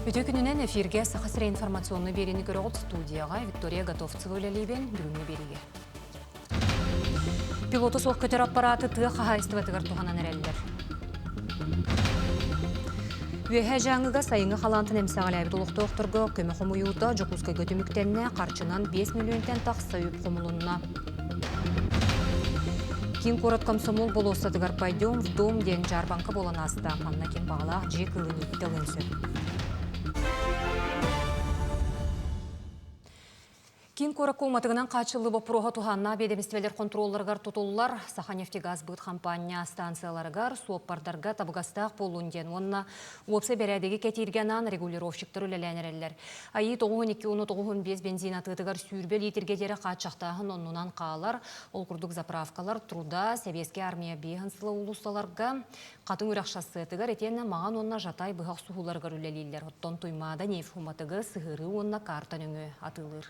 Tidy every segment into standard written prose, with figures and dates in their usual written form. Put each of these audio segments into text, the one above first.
Үтүө күнүнэн эфиргэ Саха сирэ информационнай биэриини көрөҕүт студияҕа Виктория Готовцева үлэлиибин бүгүҥҥү биэриигэ. Пилоту суох көтөр аппараты тыа хаһаайыстыбатыгар туһанан эрэллэр. Үөһээ Дьааҥыга сайыҥҥы халаантан эмсэҕэлээбит олохтоохторго көмө хомуйуута Дьокуускайга түмүктэннэ, харчынан 5 мөлүйүөнтэн тахса үп хомулунна. Киин куорат Комсомол болуоссатыгар «Пойдем в дом» диэн дьаарбаҥка буолан ааста. Манна ким баҕалаах дьиэ кыылын ииттэ ылыан сөп. Киин куоракка уматыгынан хааччыллыы боппуруоһа туһааннаах биэдэмистибэлэр хонтуруолларыгар тутуллар. Саханефтегазбыт хампаанньа станцияларыгар суоппардарга табыгастаах буоллун диэн уонна уопсай бэрээдэги кэтииргэ анаан регулировщиктар үлэлээн эрэллэр. АИ 92-95 бензин атыытыгар 20 литргэ диэри хааччахтааһын оннунан хаалар. Ол курдук заправкалар Труда, Сэбиэскэй Армия биэһин сыла уулуссаларга, Хатыҥ үрэх шоссетыгар итиэннэ Маҕан уонна Жатай быһах суһууларыгар үлэлииллэр. Оттон Туймаада нефть уматыгы сыһыарыы уонна карта нөҥүө атыылыыр.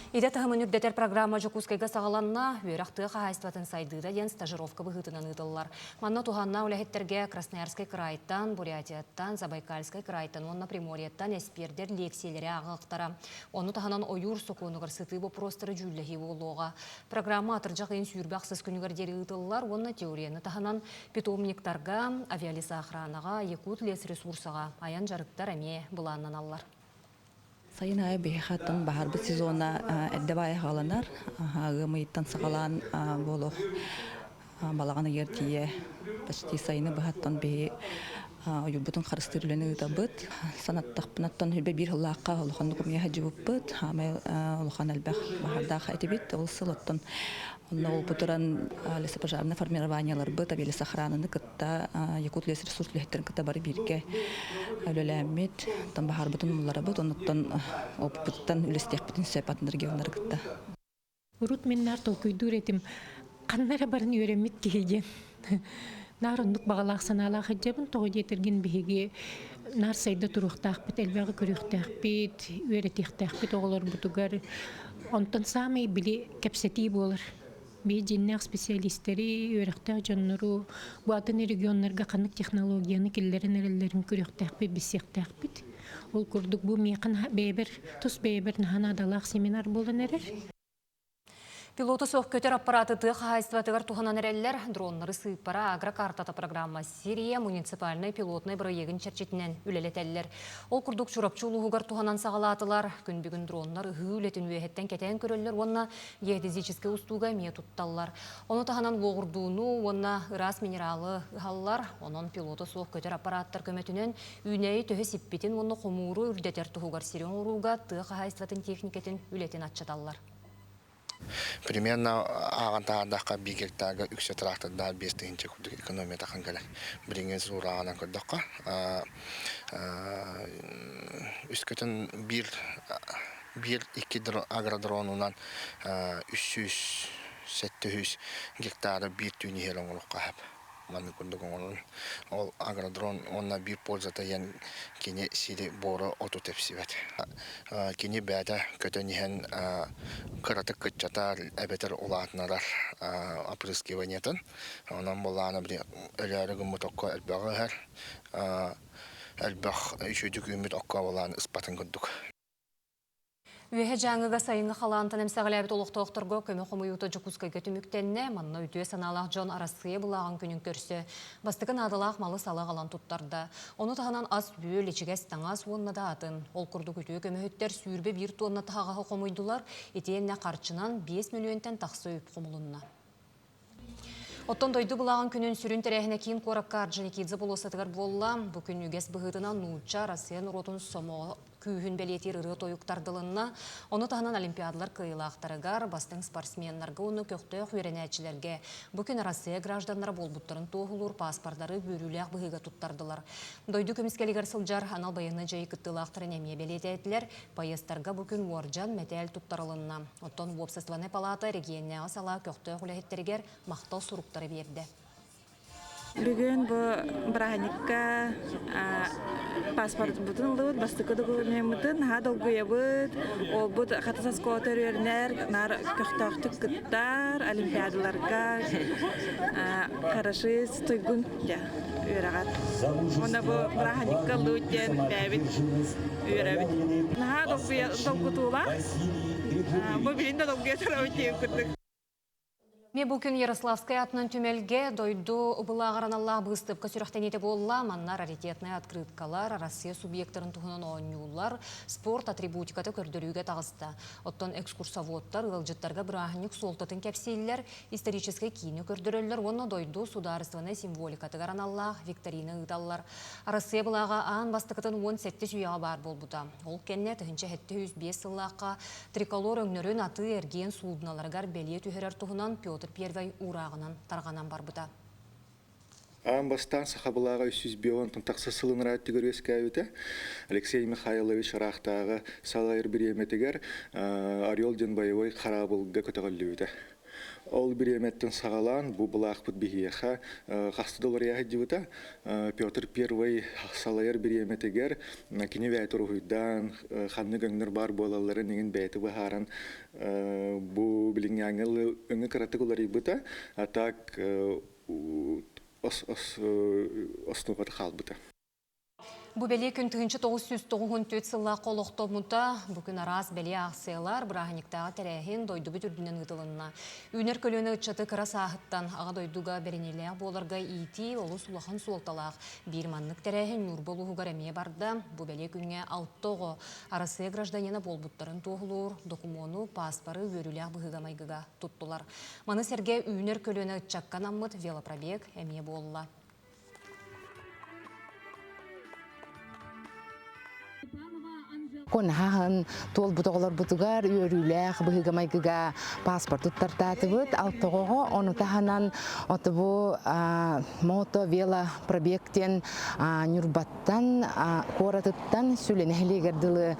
Идэ таһымын үрдэтэр программа Дьокуускайга саҕаланна. Үөрэх тыа хаһаайыстыбатын сайдыыта диэн стажировка быһыытынан ыытыллар. Манна туһааннаах үлэһиттэргэ Красноярскай кыраайтан, Бурятияттан, Забайкальскай кыраайтан уонна Приморьеттан эспиэрдэр лиэксийэлэри ааҕыахтара. Ону таһынан ойуур сокуонугар сытыы боппуруостары дьүүллэһии буолуоҕа. Программа атырдьах ыйын 26 күнүгэр диэри ыытыллар уонна теорияны таһынан питомниктарга, авиалесоохранаҕа, Якут лесресурсаҕа айан дьарыктар эмиэ былааннаналлар. Сайын аайы биһиэхэ оттон баһаарбыт сезона эрдэ баайа хааланар. Ыам ыйыттан саҕалаан буолуох балаҕан ыйыгар тиийэ почти сайыны быһаттан биһи ойуурбутун харыстыыр үлэни ыытабыт. Санаттахпынаттан хүлбэ биир сыллаахха улаханнык умуйа сылдьыбыппыт. Хаамай улахан элбэх баһаардаах этибит. Ол сыл оттон онно ол туран лесопожарное формированиеларбыт, авиалесохрананы кытта Якут лесресурс үлэһиттэрин кытта бары бииргэ үлэлээммит, оттон баһаарбытын умулларабыт, оннуттан опыппытыттан үлэстиэхпитин сөп атын регионнары кытта. Урут мин наар толкуйдуур этим, ханна эрэ баран үөрэммит киһи диэн. Наар оннук баҕалаах санаалаах сылдьабын, тоҕо диэтэргин биһиги наар сайда туруохтаахпыт, элбэҕи көрүөхтээхпит, үөрэтиэхтээхпит оҕолорбутугар. Онтон саамай били кэпсэтии буолар. Биир дьиҥнээх специалистэри, үөрэхтээх дьоннору бу атын регионнарга ханнык технологияны киллэрэн эрэллэрин көрүөхтээхпит, билсиэхтээхпит. Ол курдук бу миэхэ бэйэбэр тус бэйэбэр наһаа наадалаах семинар буолан эрэр. Пилота суох көтөр аппараты тыа хаһаайыстыбатыгар туһанан эрэллэр. Дроннары сыыппара агрокартата программа Сирия муниципальнай пилотнай бырайыагын чэрчитинэн үлэлэтэллэр. Ол курдук Чурапчы улууһугар туһанан саҕалаатылар. Күн бүгүн дроннар ыһыы үлэтин үөһэттэн кэтээн көрөллөр уонна геодезическэй устууга эмиэ тутталлар. Ону таһынан уоҕурдууну уонна ыраас минералы ыһаллар. Онон пилота суох көтөр аппараттар көмөтүнэн үүнээйи төһө сиппитин уонна хомууру үрдэтэр туһугар сири оҥорууга тыа хаһаайыстыбатын техникэтин үлэтин аччаталлар. Примерно ааҕан таһаардахха биир гектарга үксэ трактордаах 5000 курдук экономия тахан кэлэр. Билиҥҥи суурааҕынан көрдөххө, үскөтүн биир биир икки агродронунан 300-700 гектары биир түүн иһэр оҥоруохха сөп. Маннык курдук оҥорон ол агродрон уонна биир пользата диэн кини сири буору оту тэпсибэт. Кини бэйэтэ көтөн иһэн кыратык кыччатар эбэтэр улаатынарар опрыскиваниетын. Онон буоллаҕына били өлөөрү гыммыт окко элбэҕи ыһар, элбэх үчүгэйдик үүммүт окко буолаан ыспатын курдук. Үөһэ Дьааҥыга сайыҥҥы халаантан эмсэҕэлээбит олохтоохторго көмө хомуйуута Дьокуускайга түмүктэннэ. Манна үтүө санаалаах дьон Арассыыйа былааҕын күнүн көрсө бастакы наадалаах малы-салы аҕалан туттарда. Ону таһынан ас-үөл, ичигэс таҥас уонна да атын. Ол курдук үтүө көмөһүттэр 21 туонна таһаҕаһы хомуйдулар, итиэннэ харчынан 5 мөлүйүөнтэн тахса үп хомулунна. Оттон дойду былааҕын күнүн сүрүн тэрээһинэ киин куоракка Орджоникидзе болуоссатыгар буолла. Бу күн үгэс быһыытынан нуучча, Россия норуотун сомоҕо күүһүн бэлиэтиир ырыа-тойук тардылынна. Ону таһынан олимпиадалар кыайыылаахтарыгар, бастыҥ спортсменнарга уонна көхтөөх үөрэнээччилэргэ бу күн Россия гражданнара буолбуттарын туоһулуур пааспардары үөрүүлээх быһыыга туттардылар. Дойду көмүскэлигэр сылдьар анал байыаннай дьайыы кыттыылаахтарын эмиэ бэлиэтээтилэр. Поездтарга бу күн уордьан, мэтээл туттарылынна. Оттон уопсастыбаннай палаата эрэгийиэннээҕи салаа көхтөөх үлэһиттэригэр махтал суруктары биэрдэ. Бүгүн бу бырааһынньыкка паспортбутун ыллыбыт, бастакы докумеммытын наһаа долгуйабыт. Уолбут Хатас оскуолата үөрэнэр, наар көхтөөхтүк кыттар, олимпиадаларга хорошист, туйгун. үөрэҕэр. Уонна бу бырааһынньыкка ыллыбыт диэн бэйэбит үөрэбит. Наһаа долгутуулаах. Бу билин да долгуйа турабыт диэн курдук. Ме бу күн Ярославскай атынан түмэлгэ дойду былааҕар аналлаах быыстапка сүрэхтэниитэ буолла. Манна раритетнай открыткалар, Россия субъектарын туһунан оонньуулар, спорт атрибутиката көрдөрүүгэ таҕыста. Оттон экскурсоводтар ыалдьыттарга бырааһынньык суолтатын кэпсииллэр, историческай киини көрдөрөллөр уонна дойду судаарыстыбаннай символикатыгар аналлаах викторина ыыталлар. Арассыыйа былааҕа аан бастакытын 17 үйэҕэ баар буолбута. Ол кэннэ 1705 сыллаахха триколор өҥнөрүн атыы-эргиэн суудуналарыгар бэлиэ түһэрэр туһунан Петр I уурааҕынан тарҕанан барбыта. Аан бастаан саха былааҕа 305 тахса сылын ырааттыгар үөскээбитэ. Алексей Михайлович ыраахтааҕы салайар бириэмэтигэр Орел диэн боевой хараабылга көтөҕүллүбүтэ. Ол бириэмэттэн саҕалаан бу былаахпыт биһиэхэ хаста да уларыйа сылдьыбыта. Петр Первый салайар бириэмэтигэр кини бэйэтэ уруһуйдаан, ханнык өҥнөр баар буолалларын иҥин бэйэтэ быһааран бу билиҥҥээҥҥи өҥө кыратык уларыйбыта. А так основата хаалбыта. Бу бэлиэ күн 1994 сыллаахха олохтоммута. Бу күн араас бэлиэ аахсыйалар, бырааһынньыктааҕы тэрээһин дойдубут үрдүнэн ыытылынна. Үүнэр көлүөнэ ыччаты кыра сааһыттан Аҕа дойдуга бэриниилээх буоларга иитии олус улахан суолталаах. Биир маннык тэрээһин Ньурба улууһугар эмиэ барда. Бу бэлиэ күҥҥэ алта оҕо Арассыыйа гражданина буолбуттарын туоһулуур докумуону, пааспары үөрүүлээх быһыыга-майгыга туттулар. Маны сэргэ үүнэр көлүөнэ ыччакка анаммыт велопробег эмиэ буолла. Кунаһаһын туолбут оҕолорбутугар үөрүүлээх быһыыга-майгыга паспорт туттартаатыбыт. Алтоҕоҕо ону таһынан отобу мото вело пробег диэн Ньурбаттан куоратыттан Сүлэ нэһилиэгэр дылы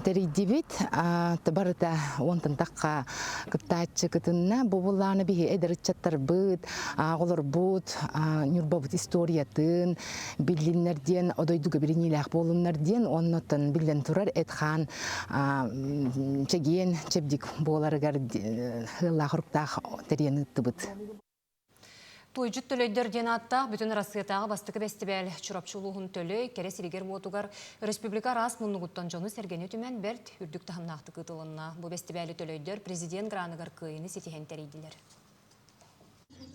тэрийдибит. Барыта уонтан тахха кыттааччы кытынна. Бу буллааны биһи эдэр ыччаттарбыт оҕолорбут Ньурбабыт историятын биллиннэр диэн дойдуга билиниилээх буолуннар диэн оннуттан биллэн турар эт-хаан чэгиэн чэбдик буоларыгар ыаллаах-уруктаах тэрийэн ыыттыбыт. Туйдьут төлөйдөр диэн ааттаах бүтүн Арассыыйатааҕы бастакы бэстибээл Чурапчы улууһун Төлөй кэрэ сиригэр-уотугар республика араас муннугуттан дьону-сэргэни түмэн бэрт үрдүк таһымнаахтык ыытылынна. Бу бэстибээли төлөйдөр президент граныгар кыайыыны ситиһэн тэрийдилэр.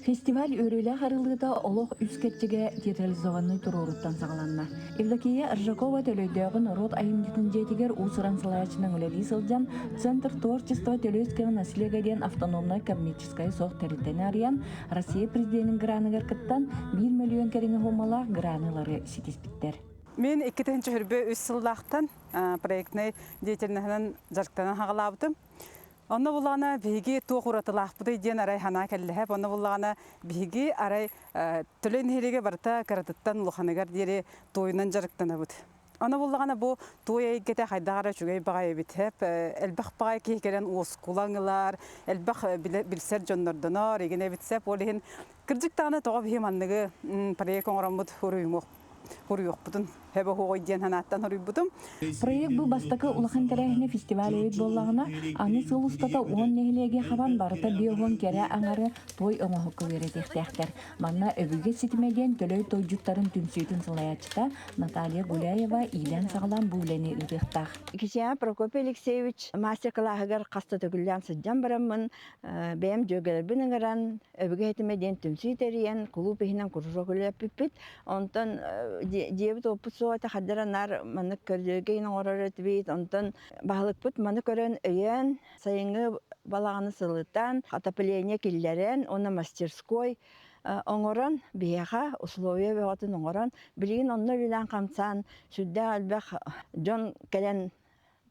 Фестиваль үөрүүлээх арыллыыта олох үс кэрчигэ театрализованнай туруоруттан саҕаланна. Евдокия Аржакова Төлөйдөөҕү норуот айымньытын дьиэтигэр уус-уран салайааччынан үлэлии сылдьан, Центр творчества Төлөйского наслега диэн автономнай коммерческай суох тэрилтэни арыйан, Россия президенин граныгар кыттан, биир мөлүйүөн кэриҥэ суумалаах граны ылары ситиспиттэр. Мин 2023 сыллаахтан проектнай деятельноһынан дьарыктанан хаҕалаабытым. Онно буллаҕына биһиги туох уратылаахпытый диэн арай санаа кэллэһэп. Онно буллаҕына биһиги арай Төлөй нэһилиэгэ барыта кыратыттан улаханыгар диэри туойунан дьарыктанабыт. Ону буллаҕына бу туой эйгэтэ хайдах эрэ үчүгэй баҕайы эбит. Элбэх баҕайы киһи кэлэн уоскулаҥ ылар, элбэх билсэр дьоннордонор, игин эбит сеп. Ол иһин кырдьык даҕаны тоҕо биһи манныгы проект оҥороммут уруйумуох Уруйуохпутун хөбө оһуоҕуй диэн санааттан уруйбутум. Проект бу бастакы улахан тэрээһинэ фестиваль эбит буоллаҕына, аны сыл устата уон нэһилиэги хабан барыта биэс кэрэ аҥары той оҥоһукка үөрэтиэхтээхтэр. Манна Өбүгэ ситимэ диэн Төлөй тойдьуттарын түмсүүтүн салайааччыта Наталья Гуляева иилээн-саҕалаан бу үлэни ыытыахтаах. Кисиана Прокопий Алексеевич мастер-кылааһыгар хаста төгүллээн сылдьан бараммын, бэйэм дьүөгэлэрбин ыҥыран, Өбүгэ ситимэ диэн түмсүү тэрийэн, кулууп иһинэн кружок үлэлэппиппит. Онтон дьиэбит уоппут суох этэ, хардара наар маннык көрдөргө оҥорор этибит. Онтон баһылыкпыт маны көрөн өйөөн, сайыҥҥы балаҕаны сылытан, отопление киллэрэн уонна мастерской оҥорон, биһиэхэ условия бөҕөтүн оҥорон, билигин онно үлэлээн-хамсаан сүрдээх элбэх дьон кэлэн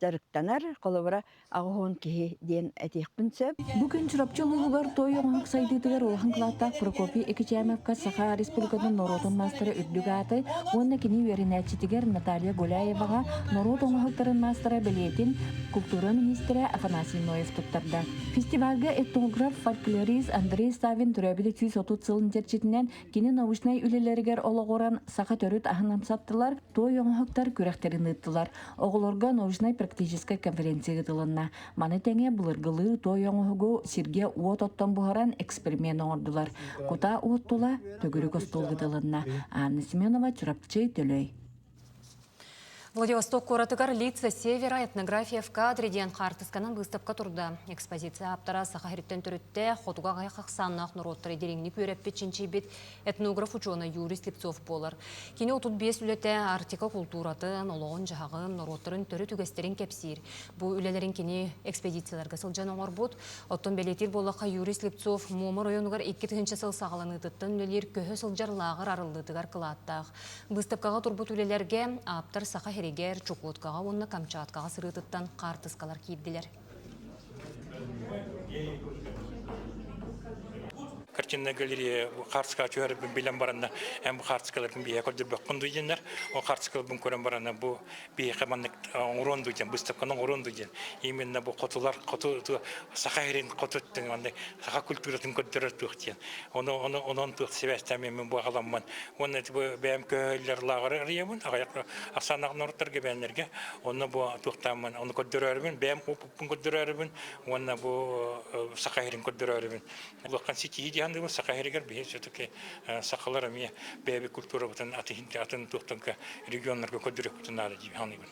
дьарыктанар, холобура, 80 киһи диэн этиэхпин сөп. Бу күн Чурапчы улууһугар той оҥоһук сайдыытыгар улахан кылааттаах Прокопий Экичээмэпкэ Саха Республикатын норуотун маастара үрдүк ааты уонна кини үөрэнээччитигэр Наталья Гуляеваҕа норуот оҥоһуктарын маастара бэлиэтин култуура миниистирэ Афанасий Ноев туттарда. Фестивальга этнограф, фольклорист Андрей Савин төрөөбүт 130 сылын чэрчитинэн Кини научнай үлэлэригэр олоҕуран саха төрүт аһын амсаттылар, туой оҥоһуктар күрэхтэрин ыыттылар. Оҕолорго научнай научнай-практическай конференция ыытылынна. Маны тэҥэ былыргылыы туой оҥоһугу сиргэ уот оттон буһаран эксперимент оҥордулар. Кутаа уот тула төгүрүк остуол ыытылынна. Анна Семенова, Чурапчы, Төлөй. Владивосток куоратыгар «Лица Севера. Этнография в кадре» диэн хаартысканан быыстапка турда. Экспозиция ааптара Саха сириттэн төрүттээх, хотуга аҕыйах ахсааннаах норуоттары дириҥник үөрэппит, чинчийбит этнограф учуонай Юрий Слепцов буолар. Кини 35 үлэтэ Арктика култууратын, олоҕун-дьаһаҕын, норуоттарын төрүт үгэстэрин кэпсиир. Бу үлэлэрин кини экспедицияларга сылдьан оҥорбут. Оттон бэлиэтиир буоллахха, Юрий Слепцов Муома оройуонугар 2000 сыл саҕаланыытыттан үлэлиир көһө сылдьар лааҕыр арыллыытыгар кылааттаах. Быыстапкаҕа турбут үлэлэргэ ааптар Саха сиригэр, Чукоткаҕа уонна Камчаткаҕа сырыытыттан хаартыскалар киирдилэр. Картинная галерея хаарыскаҕа түһэрбин билэн баранна эн бу хаарыскаларгын биһиэхэ көрдөрбөккүн дуу диэннэр ол хаарыскаларбын көрөн баранна бу биһиэхэ маннык оҥоруон дуу диэн выставканы оҥоруон дуу диэн именно бу хотулар хоту саха сирин хоту маннык саха культуратын көрдөрөр туох диэн ону ону онон туох сибээстээн мен бу аҕаламмын уонна бу бэйэм көһөллөр лааҕыры арыйабын аҕыйах ахсааннаах норуоттарга бэйэннэргэ онно бу туохтааммын ону көрдөрөөрүбүн бэйэм опыппын көрдөрөөрүбүн уонна бу саха сирин көрдөрөөрүбүн улахан ситиһии диэн дыбын саха сиригэр биһи все-таки сахалар эмиэ бэйэбит культурабытын атын туохтанка регионнарга көрдөрүөхпүтүн наада дии саныыбын.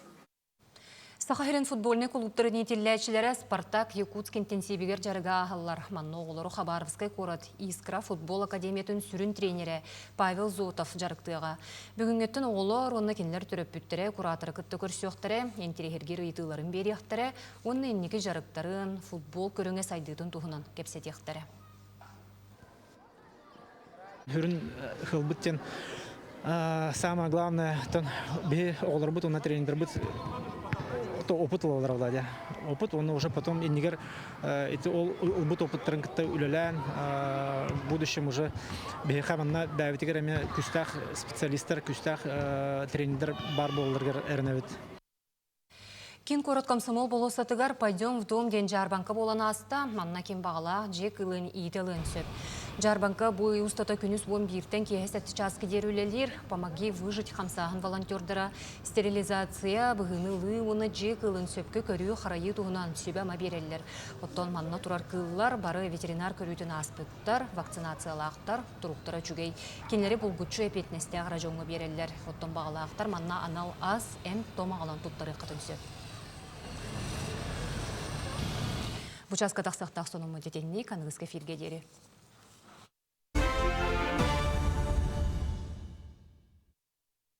Саха сирин футбольнай кулууптарын иитиллээччилэрэ Спартак Якутск интенсивигэр дьарыга ааһаллар. Манна оҕолору Хабаровскай куорат Искра футбол академиятын сүрүн тренерэ Павел Зотов дьарыктыаҕа. Бүгүҥҥүттэн оҕолор уонна кинилэр төрөппүттэрэ кураторы кытта көрсүөхтэрэ, интэриэһиргиир ыйытыыларын биэриэхтэрэ уонна инники дьарыктарын, футбол көрүҥэ сайдыытын туһунан кэпсэтиэхтэрэ. Хүрүн хылбыт диэн самое главное биһи оҕолорбут уонна тренердэрбит опыт ылаллар Владя. Опыт уонна уже потом иннигэр ити ол ылбыт опыттарын кытта үлэлээн в будущем уже биһиэхэ манна бэйэбитигэр эмиэ күүстээх специалистар, күүстээх тренердэр баар буолалларыгар эрэнэбит. Киин куорат комсомол болуоссатыгар «Пойдем в дом» диэн дьаарбаҥка буолан ааста. Манна ким баҕалаах дьиэ кыылын иитэ ылыан сөп. Дьаарбаҥка бу ый устата күнүс 11-тэн киэһэ 7 чааска диэри үлэлиир. «Помоги выжить» хамсааһын волонтердара стерилизация, быһыыны ылыы уонна дьиэ кыылын сөпкө көрүү-харайыы туһунан сүбэ-ама биэрэллэр. Оттон манна турар кыыллар бары ветеринар көрүүтүн ааспыттар, вакцинациялаахтар, туруктара үчүгэй. Кинилэри булгуччу эпиэтинэстээх эрэ дьоҥҥо биэрэллэр. Оттон баҕалаахтар манна анал ас, эмп-том аҕалан туттарыаххытын сөп. Бу чааска тахсыахтаах сонуммут итинник аныгыскы эфиргэ диэри.